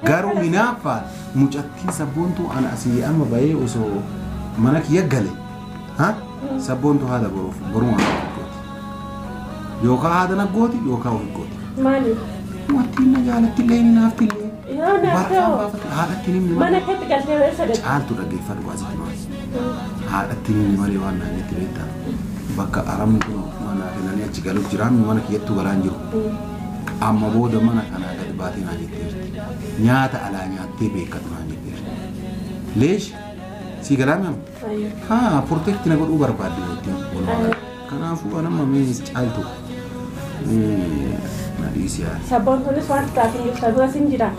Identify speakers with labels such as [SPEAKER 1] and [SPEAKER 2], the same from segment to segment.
[SPEAKER 1] Garuu hinaaffaan mucattiin Sabboontuu ana asii amma bahee osoo mana kiyya gale ha Sabboontuu haadha boruuf boruma haadha gooti. Yookaan haadha na gooti yookaan ofi gooti.
[SPEAKER 2] Maali?
[SPEAKER 1] Wattiin na jaalatti illee ni naafti illee.
[SPEAKER 2] Yoo naafte
[SPEAKER 1] Barfaan
[SPEAKER 2] hoo?
[SPEAKER 1] baafatti haadhatti ni himni
[SPEAKER 2] Mana
[SPEAKER 1] malee.
[SPEAKER 2] keetti galtee eessa dhaqxe?
[SPEAKER 1] Caaltu dhaggeeffadhu asitti maal. Haadhatti ni himni malee waan naan jette beektaa. Bakka aramni kun mana kennanii achi galuuf jira mana kiyyattuu galaa hin jiru. Amma booda mana kanaa gad baatee naan jetteerti. Nyaata alaa nyaattee beekatu naan jetteerti. Leesh sii galaa mi'amu? Haa protect na godhuu barbaadde wajjin walumaa gala. Kanaafuu anamma mee Caaltu na dhiisi yaa.
[SPEAKER 2] Sabboontuunis waan taate hin jirtu anuu asin jira.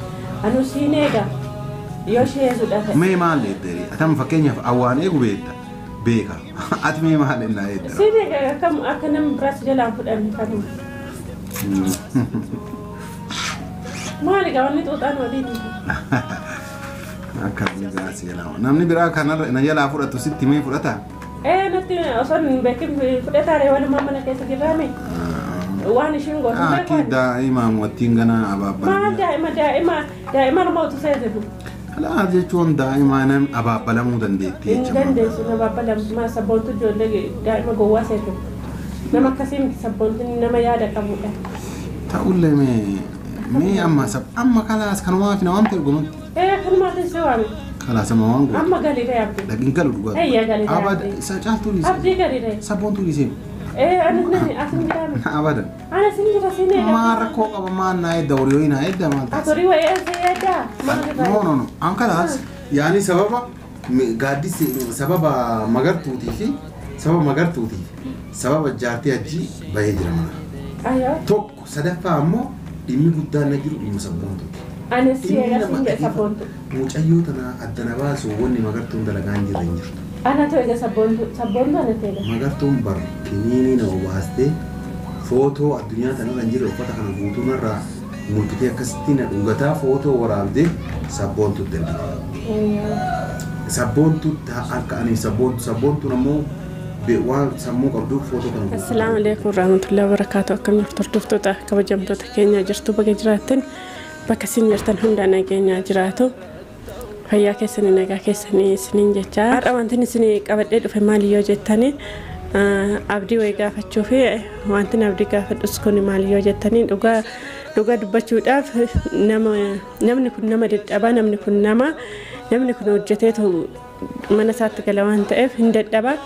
[SPEAKER 2] Anuu siin eega. Yoo ishee eeguudha ta'e.
[SPEAKER 1] Mee maal eeddere? Atam fakkeenyaaf awwaan eegu beekta. Beeka. Ati mee maal ennaa eeddara?
[SPEAKER 2] Siin eega akkam akka nama biraas jalaan fudhanne kanuma. Maali gaa wanni xuuxaan waliin?
[SPEAKER 1] Akka namni biraa si jalaa namni biraa kanarra na jalaa fudhatu sitti himee fudhataa?
[SPEAKER 2] Ee natti osoo hin beekin fudhataare walumaa mana keessa jirraame. Waan ishiin gootu hin
[SPEAKER 1] Akki
[SPEAKER 2] beeku.
[SPEAKER 1] daa'imaan wattiin ganaa
[SPEAKER 2] Maal
[SPEAKER 1] abaabbalamuu.
[SPEAKER 2] Daa'ima daa'ima daa'ima nama utuu seete.
[SPEAKER 1] Alaa jechuun daa'ima nam abaabbalamuu dandeetti
[SPEAKER 2] Hin
[SPEAKER 1] jechuudha.
[SPEAKER 2] dandeessu na baabbalamtu maa Sabboontu ijoollee daa'ima gowwaa seete. Nama akkasii miti Sabboontuun nama yaada qabudha.
[SPEAKER 1] Ta'ullee mee mee amma sab amma kalaas kanumaaf na waamte dhugumatti.
[SPEAKER 2] Ee kanumaatiin si waame.
[SPEAKER 1] Kalaas amma waan goote.
[SPEAKER 2] Amma galii ree Abdii.
[SPEAKER 1] Dhaqin galu dhugaa.
[SPEAKER 2] Eeyya galii ree
[SPEAKER 1] Abada
[SPEAKER 2] Abdii.
[SPEAKER 1] isa Caaltuu dhiisee.
[SPEAKER 2] Abdii galii ree.
[SPEAKER 1] Sabboontuu dhiisee.
[SPEAKER 2] Ee anis nani asin jiraame.
[SPEAKER 1] Abadan.
[SPEAKER 2] Ana sin jira sin eega.
[SPEAKER 1] Maal rakkoo qaba maal naa edda horii horii naa edda maal taasisa.
[SPEAKER 2] Atorii wayii eessa yaaddaa? Maal irraa?
[SPEAKER 1] No no no. An kalaas yaani sababa gaaddisi sababa magartuutii fi sababa magartuutii fi sababa jaartii hajjii bahee jira mana.
[SPEAKER 2] Ayyoo.
[SPEAKER 1] Tokko sadaffaa ammoo dhimmi guddaan na jiru dhimma Sabboontuuti.
[SPEAKER 2] Ani si
[SPEAKER 1] Dhimmi
[SPEAKER 2] eega
[SPEAKER 1] nama
[SPEAKER 2] sin jedha
[SPEAKER 1] dhaggeeffatu.
[SPEAKER 2] Sabboontu.
[SPEAKER 1] Mucayyoo tana adda na baasu wanni Magartuun dalagaa hin jirre hin jirtu.
[SPEAKER 2] Anatu eega Sabboontu. Sabboontu anatu eega.
[SPEAKER 1] Magartuun bar kiniinii na obaastee footoo addunyaa tanarra hin jirre uffata kana guutuu narraa mulqitee akkasitti na dhungataa footoo waraabdee Sabboontuutti ergite.
[SPEAKER 2] Ayyoo.
[SPEAKER 1] Sabboontuu akka ani Sabboontu Sabboontuun ammoo waan sammuu qabduuf footoo kana guutuu.
[SPEAKER 2] Assalaamu alaikum warahmatullahi wabarakatuh. Akkam jirtu hordoftoota kabajamtoota keenya jirtu baga jiraattan bakka isin jirtan hunda nageenyaa jiraatu. Fayyaa keessanii nagaa keessanii isiniin jecha. Har'a wanti isin qabadhee dhufe maali yoo jettani Abdii wayii gaafachuu fi wanti Abdii gaafadhus kun maali yoo jettani dhugaa dhugaa dubbachuudhaaf nama namni kun nama dadhabaa namni kun nama namni kun hojjeteetu mana isaatti gala waan ta'eef hin dadhabaa.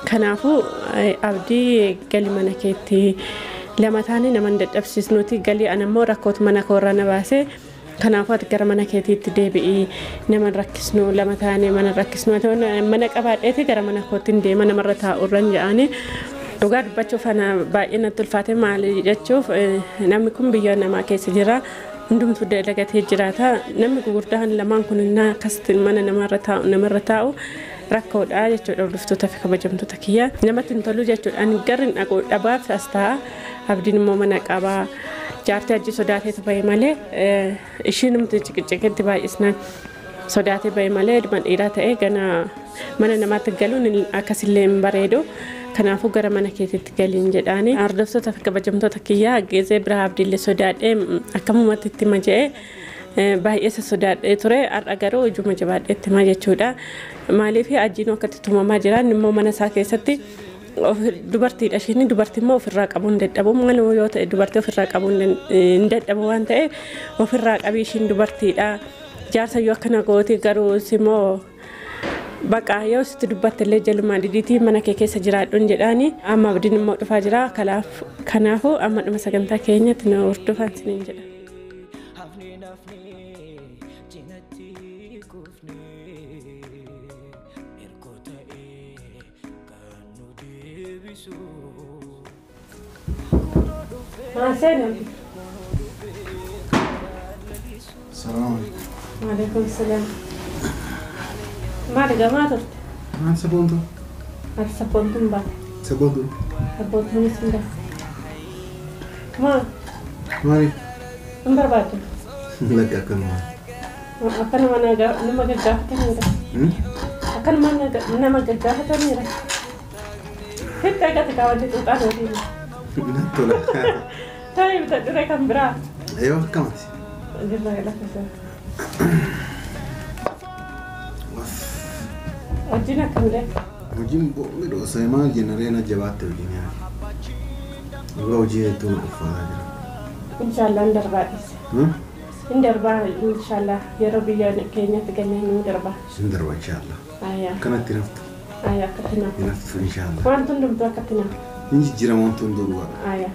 [SPEAKER 2] Kanaafuu Abdii gali mana keetti lama taane nama hin dadhabsiisnuti galii ana immoo rakkootu mana koorraa na baasee kanaafuu ati gara mana keetiitti deebi'ii nama hin rakkisnu lama taane mana hin rakkisnu mana qabaadheeti gara mana kootti hin deema namarra taa'urran jedhani. Dhugaa dubbachuuf ana baay'ee natti ulfaate maali jechuuf namni kun biyya namaa keessa jira. Hundumtuu dalagatee jiraata. Namni gurguddaan lamaan kun innaa akkasitti mana namarra taa'u namarra taa'u rakkoodha jechuudha hordoftoota fi kabajamtoota kiyya. Namatti hin tolu jechuudha. Ani garri hin dhaqu dhabaaf as taa'a. Abdiin immoo mana qabaa. Jaartii hajji sodaateetu bahe malee ishiinumti ciqiciqitti baay'isnaan sodaatee bahe malee dhuma dhiiraa ta'ee gana mana namaatti galuun akkasillee hin bareedu. Kanaafuu gara mana keetiitti galiin jedhaani. Hordoftoota fi kabajamtoota kiyyaa geezee biraa Abdiillee sodaadhee akkamumatti itti hima jedhee baay'ee isa sodaadhee ture. Har'a garuu ijuma jabaadhee itti hima jechuudha. Maaliif ajjiin akkatti tumamaa jira inni immoo mana isaa keessatti dubartiidha isheen dubartii immoo ofirraa qabuu hin dadhabu. Maal yoo ta'e dubartii ofirraa qabuu hin dadhabu waan ta'eef ofirraa qabii ishiin dubartiidha. Jaarsa yoo akkana gooti garuu immoo baqa yoo sitti dubbatte illee jalumaa didiitii mana kee keessa jiraadhuun jedhaani. Amma Abdiin immoo dhufaa jira. Kanaafuu amma dhuma sagantaa keenyatti nu hordofaa isiniin jedha.
[SPEAKER 3] Hafnee cinatti kufnee ergoo ta'ee kan nu deebisu.
[SPEAKER 2] Maa seena?
[SPEAKER 1] Salaamu alaikum.
[SPEAKER 2] Waalaikum salaam. Maali gamaa turte?
[SPEAKER 1] Maal Sabboontuu?
[SPEAKER 2] Ati Sabboontuun baate.
[SPEAKER 1] Sabboontuu.
[SPEAKER 2] Sabboontuunis hin baate. Maa
[SPEAKER 1] Maaliif?
[SPEAKER 2] Hin barbaaddu?
[SPEAKER 1] Lakka akkanuma.
[SPEAKER 2] Akkanuma nama gaggaafataniira. Akkanuma nama gaggaafataniira. Fitti agate kaawwanti xuuxaan waliin.
[SPEAKER 1] Natti tola.
[SPEAKER 2] Taa'ee bitadhu kan biraa.
[SPEAKER 1] Eeyyoo akkamati.
[SPEAKER 2] Jirra lafa isaa. Hojiin akkamidha?
[SPEAKER 1] Hojiin midhoosa maal jenna jabaatte hojiin yaa. Dhugaa hojii hedduu na ulfaataa jira.
[SPEAKER 2] Inshaallah hin darbaa dhiise. Hin darbaa inshaallah yeroo biyya keenyatti gallee ni darbaa.
[SPEAKER 1] Hin darba inshaallah.
[SPEAKER 2] Ayyaa.
[SPEAKER 1] Akkanatti naftu.
[SPEAKER 2] Ayyaa akkatti naaf.
[SPEAKER 1] Hin haftu inshaallah.
[SPEAKER 2] Wanti hundumtuu akkatti naaf.
[SPEAKER 1] Hin jijjiirama wanti hunduu dhugaadha.
[SPEAKER 2] Ayyaa.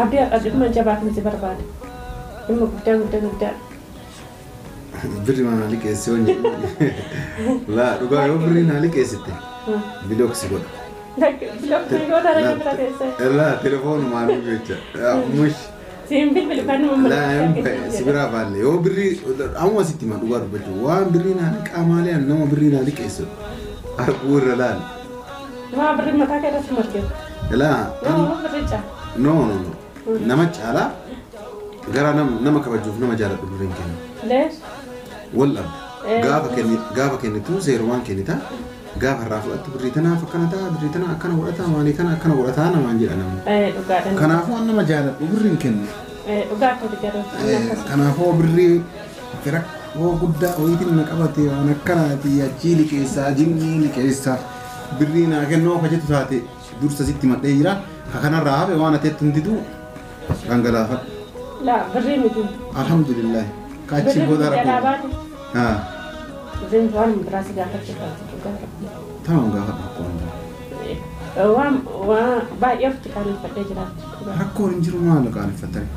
[SPEAKER 2] Abdii har'a dhimma jabaa si barbaada. Dhimma guddaa guddaa guddaa.
[SPEAKER 1] Birri mana liqeesse waan jedhu. Laa dhugaa yoo birri naa liqeessite bilooksi godha.
[SPEAKER 2] Bilooksi goota rakkoo bira teessee.
[SPEAKER 1] Laa telefoonumaan jecha. Mush.
[SPEAKER 2] Siin bilbilu kan nama
[SPEAKER 1] Laa si biraa baalle yoo birri amma sitti hima dhugaa dubbachuu waan birri naa liqaa maalee nama birri naa liqeessu arguu irra laal.
[SPEAKER 2] Maa birri mataa kee irratti margee.
[SPEAKER 1] Laa.
[SPEAKER 2] Nama birri caa.
[SPEAKER 1] No no no nama caalaa gara nama kabajuuf nama jaaladhu birriin kennu.
[SPEAKER 2] Lees.
[SPEAKER 1] Wal dhabda. Gaafa kennitu seerumaan kennita. Gaafa irraa fudhattu birrii tanaaf akkana ta'a birrii tana akkana godhata maalii kana akkana godhataa namaan jedha namni.
[SPEAKER 2] Dhugaadha.
[SPEAKER 1] Kanaafuu waan nama jaaladhu birriin kennu.
[SPEAKER 2] Dhugaa akka garuu.
[SPEAKER 1] Kanaafuu birrii rakkoo guddaa wayiitiin na qabate waan akkanaati achii liqeessaa jinnii liqeessaa birrii naa kennuu akka jettu taate dursa sitti madhee jira. Ka kanarraa hafe waan ateetti hin didu dhangalaafadhu.
[SPEAKER 2] Laa birrii miti.
[SPEAKER 1] Alhamdulillah. Kaachi booda rakkoo. Haa.
[SPEAKER 2] Birriin waan biraa si gaafachuu qabdu.
[SPEAKER 1] Tamam gaafadhu rakkoon hin jiru.
[SPEAKER 2] Waan baay'ee ofitti qaaneffadhee jiraachuu.
[SPEAKER 1] Rakkoon hin jiru maal qaaneffattani?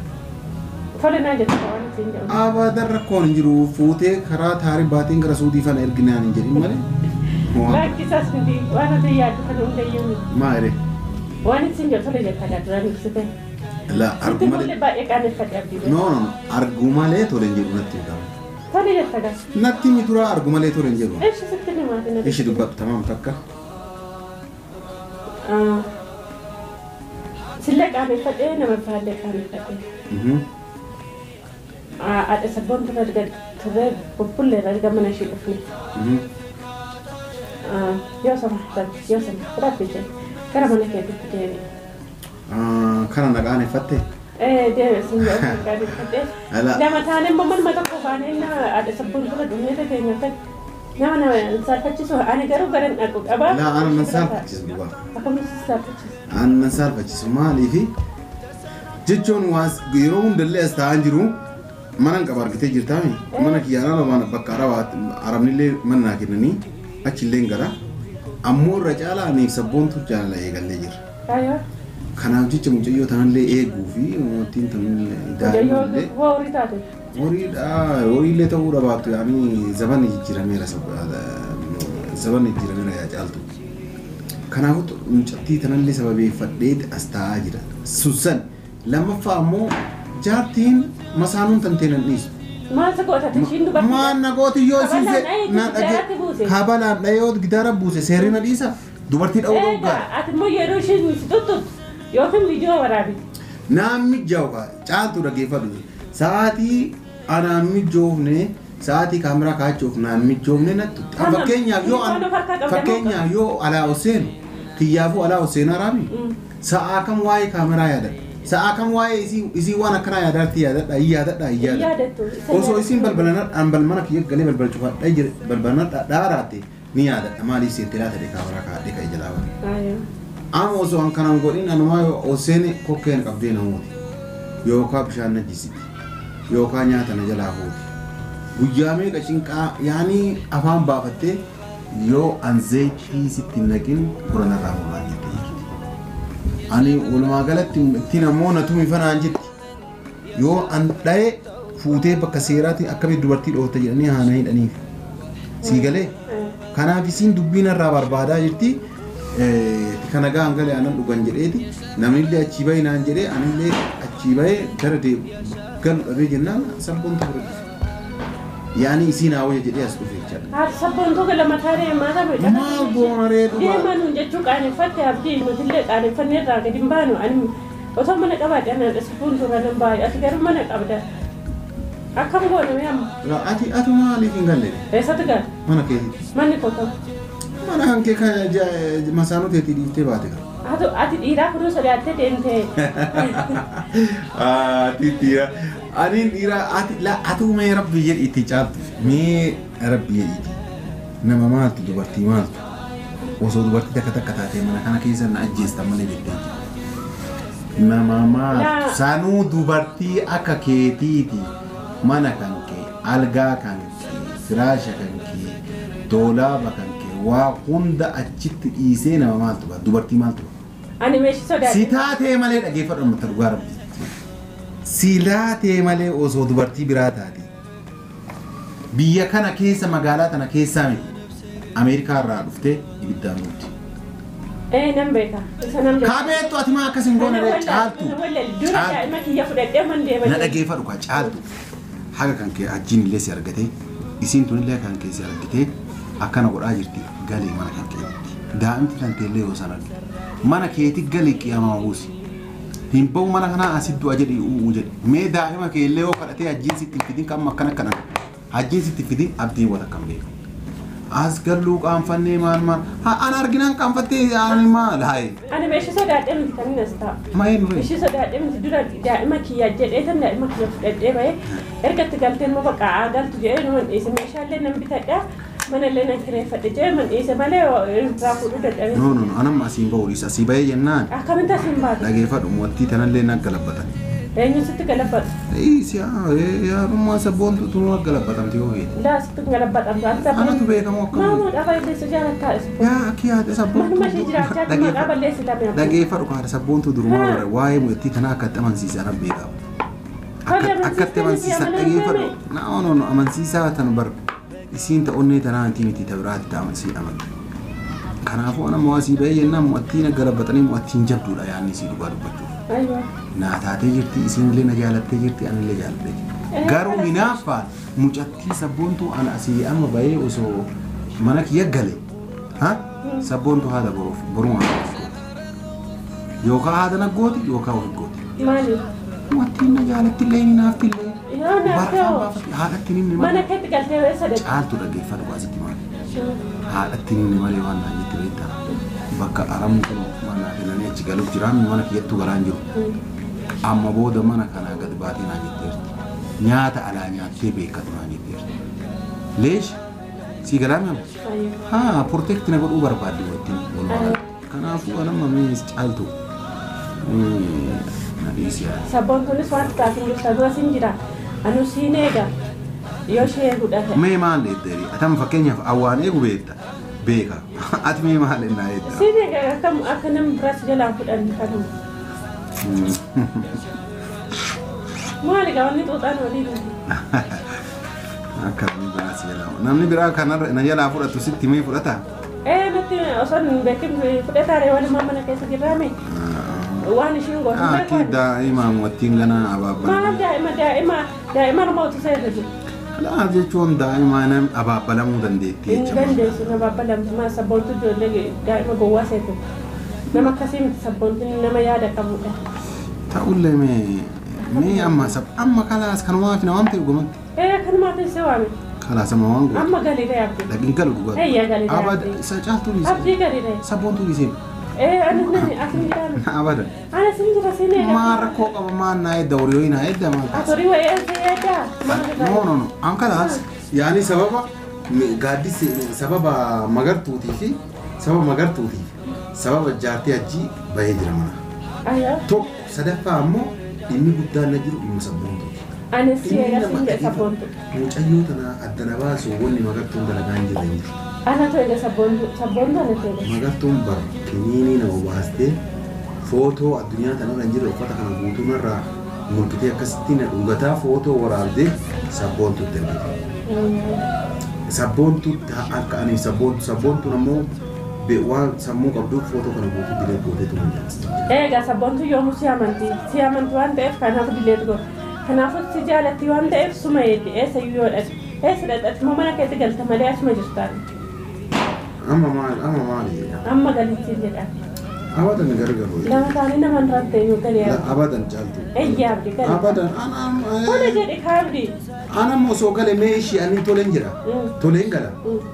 [SPEAKER 2] Tole naa jettu waan ittiin jedhu.
[SPEAKER 1] Abadan rakkoon hin jiru fuutee karaa taarii baateen gara suudii fana erginaan hin jedhin malee.
[SPEAKER 2] Lakkisaas miti waan ati yaaddu kana hundayyuu miti.
[SPEAKER 1] Maa jedhee?
[SPEAKER 2] Waan ittiin jedhu tole jetta duraan ibsite.
[SPEAKER 1] La
[SPEAKER 2] Sitti malee baay'ee qaaneffadhe abdii.
[SPEAKER 1] No no argu malee tole hin jedhu natti himama.
[SPEAKER 2] Tole jetta gaa.
[SPEAKER 1] Natti himi dura argu malee tole hin jedhu.
[SPEAKER 2] Ishi sitti himaati.
[SPEAKER 1] Ishi dubbadhu tamam takka.
[SPEAKER 2] Sillee qaaneffadhee nama baallee qaaneffadhee. Haadha sabboon turre bubbullee erga mana ishee dhufne. Yoo sama yoo sama rabbi jedhe gara mana keetitti deebi'e.
[SPEAKER 1] Kana na qaaneffatte?
[SPEAKER 2] Deebi'e sin jedhu qaaneffadhee. Lama taanee immoo manuma tokko baanee haadha sabboon turre dhumee keenya akka nama nama saalfachiisu ani garuu gara hin dhaqu qabaa.
[SPEAKER 1] Laa ana nan saalfachiisu dhugaa.
[SPEAKER 2] Akkamitti saalfachiisu?
[SPEAKER 1] Ana nan saalfachiisu maaliifi jechuun waan yeroo hundallee as taa'an jiru mana hin qaba argitee jirtaami mana kiyyaanaa lamaan bakka arabnillee mana naa kennanii achillee hin gara ammoo irra caalaa aniif sabboontu jaalala eegallee jira. Kanaaf jecha mucayyoo tanallee eeguu fi mootiin tanallee daa'immallee.
[SPEAKER 2] Horii taate.
[SPEAKER 1] Horiidha horiillee ta'uu dhabaattu yaani zabanni jijjiirameera zabanni jijjiirameera yaa caaltu. Kanaafuu mucattii tanallee sababeeffadhee as taa'aa jira. Suusan lammaffaa ammoo jaartiin masaanuun tantee nan dhiisu.
[SPEAKER 2] Maal si goota ishiin dubartii?
[SPEAKER 1] Maal na gooti yoo isiin na dhage kabalaan dhayoo gitaara buuse seerri na dhiisa dubartii dha'uu dhoggaa.
[SPEAKER 2] Ati immoo yeroo ishiin si tuttutu yookiin viidiyoo waraabi.
[SPEAKER 1] Naan mijaa'u caaltu dhaggeeffadhu. Sa'aatii anaan mijoofne sa'aatii kaameraa kaachuuf naan mijoofne nattu. Fakkeenyaaf yoo alaa ol seenu kiyyaafuu alaa ol seenaa raabi. Sa'aa kam waa'ee kaameraa yaadadha. Sa'aa kam waa'ee isii waan akkanaa yaadaatti yaadadha yaadadha yaadadha. Osoo isiin balbalanadhaan balmana kiyya galee balbal cufadha jira balbalanadha dhaaraate ni yaadadha maaliif seentee laata dhee kaameraa kaadhee ka'ee jalaa bana. Amma osoo an kanaan godhin anumaa ol seene kokkeen qabdee namooti yookaan bishaan najjisiti yookaan nyaata na jalaa fuuti. Guyyaa meeqa cinqaa yaanii afaan baafattee yoo an zayitii sitti naqin gura narraa fuudhaa jettee jirti. Ani walumaa galatti ittiin ammoo na tumi fanaan jetti. Yoo an dha'e fuutee bakka seeraatti akkamitti dubartii dhoofta jedhanii haana hidhaniif. Sii galee kanaaf isiin dubbii narraa barbaadaa jirti. Kana gahan galee anan dhugan jedheeti namnillee achii bahi naan jedhee anillee achii bahee gara galu dhabee jennaan sabboon tokko dhufe. Yaani isiin haa wayya jedhee as dhufe jechaadha.
[SPEAKER 2] Haati sabboon tokko lama taanee maal ta'e?
[SPEAKER 1] Maal goona ree dhugaa?
[SPEAKER 2] Deemaa nuun jechuu qaaneffatte abdii nutillee qaaneffannee irraa gadi hin baanu ani osoo mana qabaadhe anaan sabboon turre nan baay'ee ati garuu mana qabda. Akkam goona mee amma?
[SPEAKER 1] Ati maaliif hin galle?
[SPEAKER 2] Eessatti gala?
[SPEAKER 1] Mana keetitti.
[SPEAKER 2] Manni koo tokko.
[SPEAKER 1] Mana kan kee kan masaanuu teetii dhiiftee baate kan.
[SPEAKER 2] Ati dhiiraa kunuu sodaattee deemtee.
[SPEAKER 1] Ati dhiira. Ani dhiira ati la atu mee rabbi jedhi itti caaltu. Mee rabbi jedhi itti. Nama maaltu dubartii maaltu. Osoo dubartii takka takka taatee mana kana keessa na ajjeesta malee jettee. Nama maaltu sanuu dubartii akka keetiiti mana kan kee algaa kan kee firaasha kan kee doolaaba kan kee waa hunda achitti dhiisee nama maaltu ba'a dubartii maaltu ba'a.
[SPEAKER 2] Ani meeshii sodaadhe.
[SPEAKER 1] Si taatee malee dhageeffadhu amma dhugaa rabbi. Si taatee malee osoo dubartii biraa taate biyya kana keessa magaalaa tana keessaa miti Ameerikaa irraa dhuftee ibiddaan nuti.
[SPEAKER 2] Nan beeka. Isa nan beeka.
[SPEAKER 1] Kabeettu ati maa akkas hin goone caaltu.
[SPEAKER 2] Dura daa'ima kiyya fudhadhee man deema.
[SPEAKER 1] Na dhageeffadhu kaa caaltu. Haga kan kee ajjiin illee si argatee isiin tun illee kan kee si argitee akkana godhaa jirti galee mana kan keetitti. Daa'imti kan ta'e illee yoo san argite. Mana keetti galee qiyyamaa buusi. Hin ba'u mana kanaa asit du'a jedhi u'uu jedhi. Mee daa'ima kee illee yoo kadhatee ajjiin sitti hin fidin kan akkana akkana. Ajjiin sitti fidin abdiin wata kan beeku. As galluu qaanfannee maal maal. An arginaan qaanfattee ani maal haye.
[SPEAKER 2] Ani meeshii sodaadhee miti kan inni as taa'u.
[SPEAKER 1] Maa eenyu ree?
[SPEAKER 2] Ishii sodaadhee miti dura daa'ima kiyya jedhee tan daa'ima kiyya fudhadhee bahee erga itti galtee immoo bakka haa galtu jedhee numan dhiise meeshaalee nan bitadhaa manallee nan kireeffadhe jedhee man dhiise malee irraa fuudhuu dadhabee.
[SPEAKER 1] No no no anamma asiin bahu dhiisa asii bahee jennaan.
[SPEAKER 2] Akkamitti asiin baatu?
[SPEAKER 1] Dhageeffadhu moottii tanallee na galabbatan.
[SPEAKER 2] Eenyu sitti galabbatu?
[SPEAKER 1] Dhiisi yaa sabboontu tunuu galabbatamti yoo feete.
[SPEAKER 2] Laa sitti galabbatamtu ati sabboontu.
[SPEAKER 1] Anatu beekamu akkam.
[SPEAKER 2] Maamoo dhabaa illee jaalattaa isa.
[SPEAKER 1] Yaa akki haadha sabboontu.
[SPEAKER 2] Manuma ishee jiraachaa maqaa balleessi lamee.
[SPEAKER 1] Dhageeffadhu kaadha sabboontu durumaa bara waa'ee moottii tanaa akkatti amansiisa anan beekamu. Akkatti amansiisa dhageeffadhu. No no no amansiisaa tan bar isiin ta'onnee tanaa antii miti ta biraatti ta'amansi amantu. Kanaafuu ana mo'asii bahee jennaan mo'attiin galabbatanii mo'attiin jabduudha yaadni isii dhugaa dubbachuuf. Naa taatee jirti isiin illee na jaalattee jirti ani illee jaaladhee jirti. Garuu hinaaffaan mucattii sabboontuu ana asii amma bahee osoo mana kiyya gale sabboontuu haadha boruuf boruma haadha of gooti. Yookaan haadha na gooti yookaan of gooti.
[SPEAKER 2] Maali?
[SPEAKER 1] Mo'attiin na jaalatti illee ni naafti illee. Barfaan baafatti haadhatti ni
[SPEAKER 2] malee. Mana keetti galtee eessa dhaqxe?
[SPEAKER 1] Caaltu dhaggeeffadhu asitti maali? Haadhatti ni malee waan naan jette beektaa? Bakka aramni kun mana kennanii achi galuuf jira mana kiyyattuu galaa hin jiru. Amma booda mana kanaa gad baatee naan jetteerti. Nyaata alaa nyaattee beekatu naan jetteerti. Leesh sii galaa mi'amu? Haa protect na godhuu barbaadde wajjin walumaa galatti. Kanaafuu anamma mees caaltu na dhiisi yaa.
[SPEAKER 2] Sabboon kunis waan taasisu jirta dura siin jira. Anu siin eega yoo ishee eeguudha ta'e.
[SPEAKER 1] Mee maal eedderi? Atam fakkeenyaaf awwaan eegu beekta. Beeka. Ati mee maal ennaa eedda?
[SPEAKER 2] Siin eega akka nama biraas jalaan fudhan kanuma. Maali gaa wanni xuuxaan waliin?
[SPEAKER 1] Akka namni biraas jalaa namni biraa kanarra na jalaa fudhatu sitti mee fudhata?
[SPEAKER 2] Natti osoo hin beekin fudhataare walumaa mana keessa jirraame. Waan ishiin gootu
[SPEAKER 1] Akki daa'ima mo'attiin ganaa abaabbalame.
[SPEAKER 2] Maal daa'ima daa'ima daa'ima nama utuu seerri jiru.
[SPEAKER 1] Laa jechuun daa'ima nam abaabbalamuu dandeetti
[SPEAKER 2] Hin
[SPEAKER 1] jechuudha.
[SPEAKER 2] dandeessu nama abbalamtu maa sabboontu ijoollee daa'ima gowwaa seetu. Nama akkasii miti sabboontuun nama yaada qabudha.
[SPEAKER 1] Ta'ullee mee amma amma kalaas kanumaaf na waamte dhugumatti.
[SPEAKER 2] Kanumaaf si waame.
[SPEAKER 1] Kalaas amma waan goote.
[SPEAKER 2] Amma galiiree abdii.
[SPEAKER 1] Dhaqin galu dhugaa.
[SPEAKER 2] Eeyyaa galiiree
[SPEAKER 1] Abada
[SPEAKER 2] abdii.
[SPEAKER 1] isa caaltuu dhiisee.
[SPEAKER 2] Abdii galiiree.
[SPEAKER 1] Sabboontuu dhiisee.
[SPEAKER 2] Ani nani asin jiraame.
[SPEAKER 1] Abada.
[SPEAKER 2] Ani asin jira siin eega.
[SPEAKER 1] Maa rakkoo qaba maan naa edda horii naa edda maal taasisa.
[SPEAKER 2] Atorii wayii eessa yaaddaa?
[SPEAKER 1] No no no an kalaas yaani sababa gaaddisi sababa magartuutii fi sababa magartuutii sababa jaartii ajjii bahee jira mana.
[SPEAKER 2] Ayyaa.
[SPEAKER 1] Tokko sadaffaa ammoo dhimmi guddaan na jiru dhimma sabboontuuti.
[SPEAKER 2] Ani si eega siin jedha sabboontu.
[SPEAKER 1] Mucayyoo tana adda na baasu wanni magartuun dalagaa hin jirre hin jirtu.
[SPEAKER 2] Anatu eega sabboontu sabboontu anatu eega.
[SPEAKER 1] Magartuun bar kiniinii nama baastee footoo addunyaa tanarra hin jirre uffata kana guutuu narraa mul'itee akkasitti na dhungataa footoo waraabdee sabboontuutti ergite. Sabboontuutti akka ani sabboontu sabboontuun ammoo waan sammuu qabduuf footoo kana guutuu dilee gootee turan jaalatti.
[SPEAKER 2] Egaa sabboontu yoomuu si amanti si amanti waan ta'eef kanaaf dileet godhu. Kanaafuu si jaalatti waan ta'eef suma eeddi eessa yoo dhaqxe eessa dhaqxe immoo mana keetti galta malee asuma jirtaan.
[SPEAKER 1] Amma maal amma maali jedha?
[SPEAKER 2] Amma galitti jedha.
[SPEAKER 1] Abadan gargaru.
[SPEAKER 2] Lama taanii nama hin ratte yoo galee.
[SPEAKER 1] Abadan caaltu.
[SPEAKER 2] Eeyyaa abdi galee.
[SPEAKER 1] Abadan
[SPEAKER 2] Tola jedhe kaabdi.
[SPEAKER 1] Ana ammoo osoo galee mee ishii ani toleen jira. Toleen gala.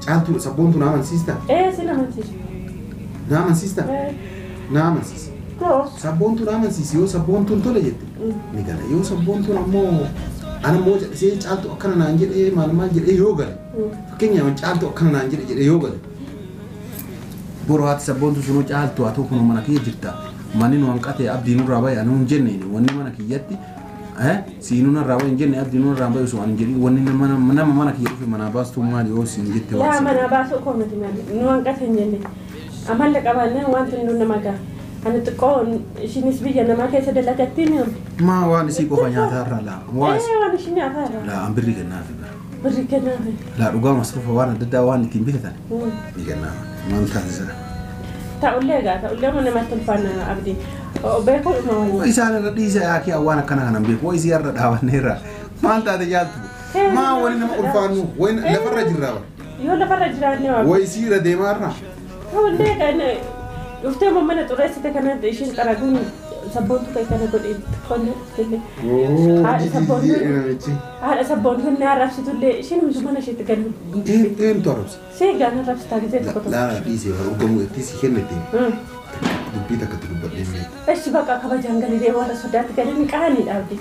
[SPEAKER 1] Caaltu sabboontu na amansiista.
[SPEAKER 2] Si na amansiisa.
[SPEAKER 1] Na amansiista. Na amansiisi. Sabboontuun amansiisi yoo sabboontuun tole jette ni gala. Yoo sabboontuun ammoo ana immoo jedhee caaltu akkana naan jedhee maal maal jedhee yoo gale. Fakkeenyaaf caaltu akkana naan jedhe jedhee yoo gale. Boroo haati sabboontuu sunuu caaltu haa ta'u kun mana kiyya jirta. Manni nu hanqate abdii nurraa bahe ani hin jenne wanni mana kiyyatti siinuu narraa bahe hin jenne abdii nurraa bahe osoo ani hin jedhin wanni nama mana kiyya dhufe manaa baastuu maali yoo siin jette waan.
[SPEAKER 2] Yaa manaa baasuu koo miti maali nu hanqate hin jenne amala qabaannee wanti nu nama gaha. Ani xiqqoo ishiinis biyya namaa keessa dalagatti ni oolu.
[SPEAKER 1] Maa waan isii qofa nyaataa laa.
[SPEAKER 2] Waan ishii nyaataa irraa.
[SPEAKER 1] Laa an birrii kennaafi bara.
[SPEAKER 2] Birrii kennaafi.
[SPEAKER 1] Laa dhugaa masruufa waan adda addaa waan ittiin bitatan. Ni kennaafa. Maal taasisa?
[SPEAKER 2] Ta'ullee egaa ta'ullee mana namatti ulfaana abdii. Beekuudhuma wayii.
[SPEAKER 1] Isaan irra dhiisa yaakii waan akkana kanan beeku. Waa isii irra dhaabanneerra. Maal taate jaaltu? Maa wani nama ulfaannu? Wani lafarra jirraa bara.
[SPEAKER 2] Yoo lafarra jiraanne waa.
[SPEAKER 1] Waa isii irra deemaa irraa.
[SPEAKER 2] Ta'ullee egaa dhuftee mana xureessite kana ishiin xaraguun sabboontu ta'e kana godhe qonna illee. Haadha sabboontuun ni arrabsitullee ishiin hundi mana isheetti galu.
[SPEAKER 1] Eenyutu arrabsa?
[SPEAKER 2] Seegaan arrabsitaa gisee tokko tokko.
[SPEAKER 1] Laala dhiisee bara ugamu itti si kennite. Dubbii takka itti dubbadhee hin
[SPEAKER 2] Eshi bakka kabajaan galii warra soddaatti galii qaanii dhaabdi.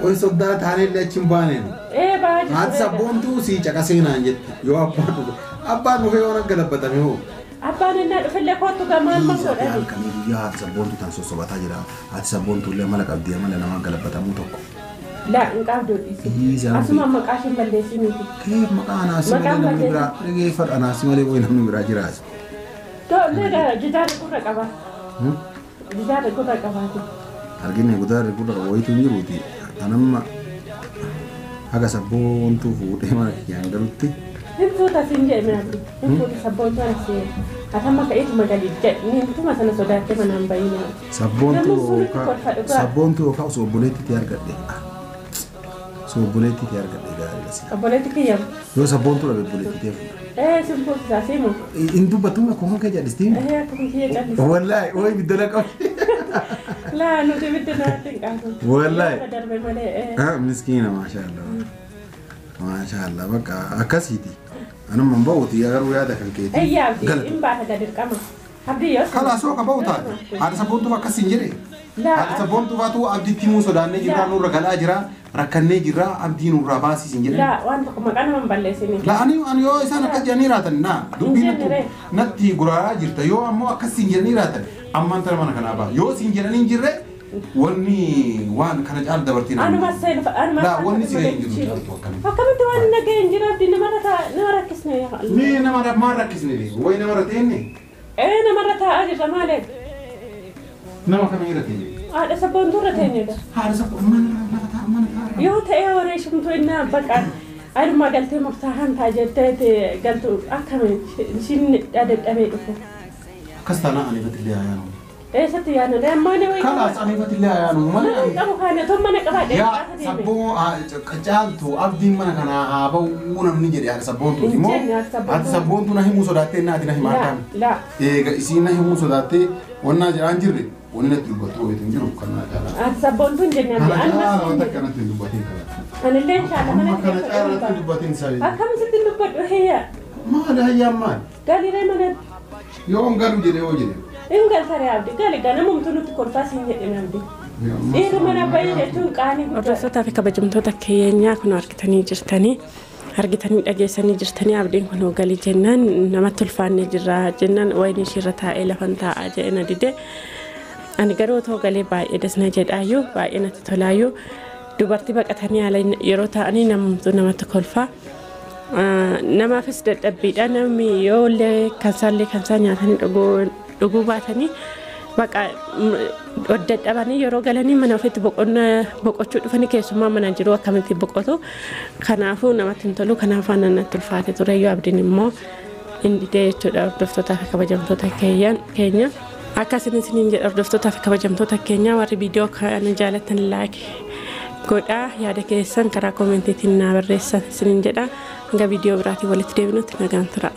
[SPEAKER 1] Oi soddaa taanellee achi hin baaneen.
[SPEAKER 2] Ee baay'ee.
[SPEAKER 1] Haati sabboontuu si caqasee naan jetti yoo abbaan dhufe abbaan dhufee waan galabatame hoo.
[SPEAKER 2] Abbaan innaa dhufellee kootu gamaan masoodha.
[SPEAKER 1] Halkanii guyyaa haati sabboontuu tan sossobataa jira. Haati sabboontuu illee mala qabdii amala namaa galabatamuu tokko.
[SPEAKER 2] Laa hin qabdu dhiisi. Asuma maqaa isheen balleessii miti.
[SPEAKER 1] Kee maqaa anaasii malee namni biraa dhageeffadha anaasii malee wayi namni biraa jiraas.
[SPEAKER 2] Tollee jidaara gurra qaba. Jidaara gurra qabaati.
[SPEAKER 1] Arginu gudaarri gurra qaba wayitu hin jiruuti. Anamma haga sabboontuu fuudhee mana kiyyaan galutti.
[SPEAKER 2] Hin fuuta siin jedhame abdi. Hin fuuta sabboontuu anasi. Atamma ka'eetuma gadi jedhi. Tuma sana sodaattee manaan bayyina.
[SPEAKER 1] Sabboontuu yookaan osoo obboleettiitti argadhe. Osoo obboleettiitti argadhe gaariidha si.
[SPEAKER 2] Obboleetti kiyya.
[SPEAKER 1] Yoo sabboontuu dhabe obboleettiitti fuudha.
[SPEAKER 2] Sin fuuta siimu.
[SPEAKER 1] Hin dubbattu akkuma kee jallistiin.
[SPEAKER 2] Akkuma kiyya callisa.
[SPEAKER 1] Wallaahi ooyi biddala qabu.
[SPEAKER 2] Laa nuti biddala hin qabu.
[SPEAKER 1] Wallaahi.
[SPEAKER 2] Darbe malee.
[SPEAKER 1] Miskiina maashaallah. Maashaallah bakka akkasiiti. Anuma hin ba'uuti garuu yaada kan keeti.
[SPEAKER 2] Ayyaa abdii hin baata gadi dirqama. Abdii yoo.
[SPEAKER 1] Kalaas yoo ka ba'u taate haadha sabboontuuf akkas hin jedhe. Haadha sabboontuufaatu abdiitti himuu sodaannee jirraa nurra galaa jira rakkannee jirraa abdii nurraa baasiis hin jedhe.
[SPEAKER 2] Laa waan tokko maqaa nama hin balleessine.
[SPEAKER 1] Laa ani ani yoo isaan akkas jedhanii raatan naa dubbii natti guraaraa jirta yoo ammoo akkas hin jedhanii raatan ammaan tana mana kanaa ba'a yoo siin jedhanii hin jirre wanni waan kana caala dabartii nama.
[SPEAKER 2] Anuma seenfa anuma.
[SPEAKER 1] Laa wanni si ga'e hin jiru caaltu akkamitti.
[SPEAKER 2] Akkamitti waan naga'e hin jiru abdii namarra nama rakkisne yaa Allah.
[SPEAKER 1] Mee nama maal rakkisne wayi namarra teenne.
[SPEAKER 2] Namarra taa'aa jirra maali?
[SPEAKER 1] Nama kam irra teenye?
[SPEAKER 2] Haadha sabboontuu irra teenyedha.
[SPEAKER 1] Haadha sabboontuu mana lafa ta'a mana ta'a.
[SPEAKER 2] Yoo ta'e horii shimtuu innaa bakka adumaa galtee murtaa'aan ta'a jettee galtu akkamiin ishiin dadhabee dhufu.
[SPEAKER 1] Akkas taanaan ani fatillee ayyaanu.
[SPEAKER 2] Eessatti yaadna ammaan wayi.
[SPEAKER 1] Kalaas ani fatillee ayyaanu malee.
[SPEAKER 2] Mana qabu kana tun mana qabaadhe.
[SPEAKER 1] Yaa sabboo caaltu abdiin mana kanaa haa ba'uu namni jedhe haadha sabboontuuti immoo. Haadha sabboontuu na himuu sodaattee naati na himaa taane.
[SPEAKER 2] Laa.
[SPEAKER 1] Eega isiin na himuu sodaattee wannaa jedhaan jirre wanni natti dubbattu wayitu hin jiru kan na caalaa.
[SPEAKER 2] Haadha sabboontuu hin jenne abdii.
[SPEAKER 1] Kana caalaa wanta akkanatti hin dubbatiin kana.
[SPEAKER 2] Anillee inshaalla mana
[SPEAKER 1] Kana caalaa natti hin dubbatiin saayii.
[SPEAKER 2] Akkamitti dubbadhu hiyya.
[SPEAKER 1] Maali hayyaan maali?
[SPEAKER 2] Galiree manatti.
[SPEAKER 1] Yoo hin galu jedhee yoo jedhe.
[SPEAKER 2] Hin galtare abdi gali ganamumtu nutti kolfaa siin jedhame abdi. Dhiirri mana baay'ee jechuun qaanii guddaa. Hordoftoota fi kabajamtoota keenyaa kun argitanii jirtanii argitanii dhageessanii jirtanii abdiin kun galii jennaan namatti ulfaannee jirra jennaan wayini ishiirra taa'ee lafan taa'aa jedhe na dide. Ani garuu otoo galee baay'ee dasna jedhaayyuu baay'ee natti tolaayyuu dubartii baqatanii haala yeroo taa'anii namtu namatti kolfaa. Namaafis dadhabbiidha namni yoo illee kansaallee kansaa nyaatanii dhuguu baatanii baqa dadhabanii yeroo galanii mana ofiitti boqochuu dhufanii keessumaa mana jiru akkamitti boqotu kanaafuu namatti hin tolu kanaafuu aannan natti ulfaate ture yoo abdiin immoo hin didee jechuudha hordoftootaa fi kabajamtoota keenya. Akkasiin isiniin jedha hordoftootaa fi kabajamtoota keenya warri viidiyoo kana jaalatan laayik godhaa yaada keessan karaa koomentiitiin naa barreessan isiniin jedha hanga viidiyoo biraatiin walitti deebinutti nagaan tura.